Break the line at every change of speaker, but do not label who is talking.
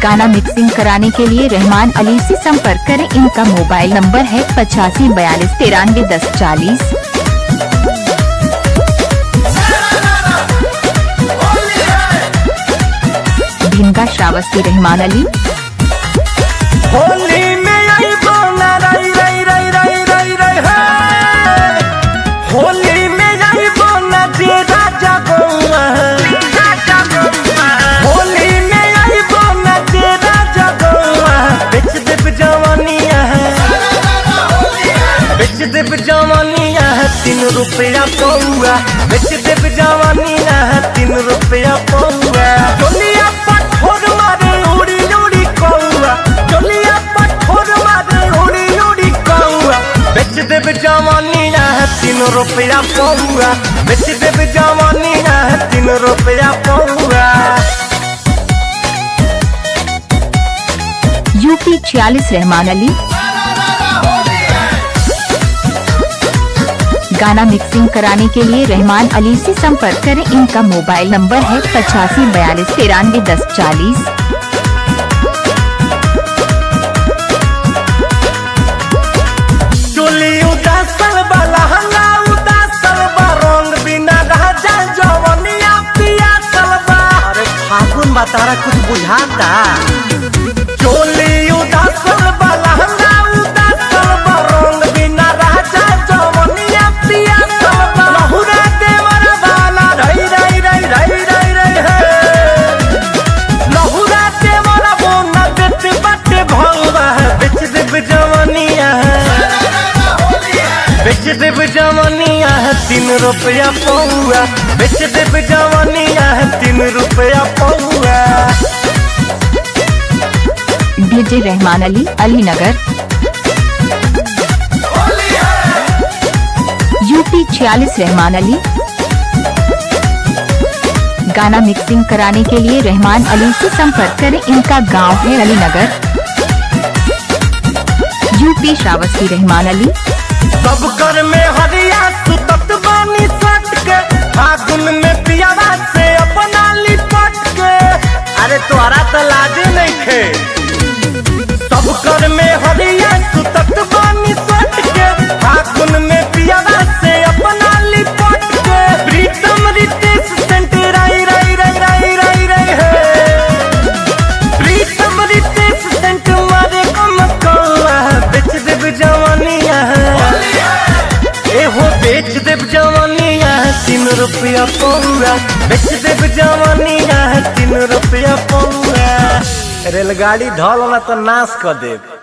गाना मिक्सिंग कराने के लिए रहमान अली से संपर्क करें। इनका मोबाइल नंबर है 85 42 93 10 40। भिनगा श्रावस्ती रहमान अली।
होली में आइबो ना रई रई रई रई रई रई हे। होली में आइबो ना जे राजा गौआ। होली में आइबो ना जे राजा गौआ। बेच देब जवानिया है, बेच देब जवानिया है 3 रुपया पौआ। बेच देब जवानिया है 3 रुपया पौआ। चोलिया पठोर मारे उड़ी उड़ी कौआ। चोलिया पठोर मारे उड़ी उड़ी कौआ। बेच देब जवानिया है 3 रुपया पौआ। बेच देब जवानिया है 3 रुपया पौआ।
यूपी 46 रहमान अली। गाना मिक्सिंग कराने के लिए रहमान अली से संपर्क करें। इनका मोबाइल नंबर है 85 42 93 10 40।
चोली उदासल वाला हंगा उदासल बा, रंग बिना राजा जवनिया पियासल बा। अरे फागुन बा तारा कुछ बुझाता। चोली उदासल वाला हंगा उदासल बा, रंग बिना राजा जवनिया पियासल बा। लहुरा देवर वाला रई रई रई रई रई रई हे। लहुरा देवर बोना देत बाटे भौवा। बेच देब जवनिया है, बेच देब जवानिया है 3 रुपया पौआ। बेच देब जवानिया है 3 रुपया पौआ।
डीजे रहमान अली, अलीनगर। यूपी 46 रहमान अली। गाना मिक्सिंग कराने के लिए रहमान अली से संपर्क करें। इनका गांव है अलीनगर, यूपी श्रावस्ती रहमान अली।
सब कर में हरिया सुतत बानी सट के, फागुन में पियावा से अपना लिपट के। अरे तोहरा तो लाजे नहीं खे। सब कर में हरिया सुतत बानी सट के, फागुन में पियावा से अपना लिपट के। प्रीतम रितेश सेंट राई राई राई राई राई राई हे। प्रीतम रितेश सेंट मारे कम कौआ। बेच देब जवानिया है, एहो बेच देब जवानिया है 3 रुपया पौआ। बेच देब जवानिया है 3 रुपया पौआ। रेलगाड़ी धल ना तो नाश कर देब।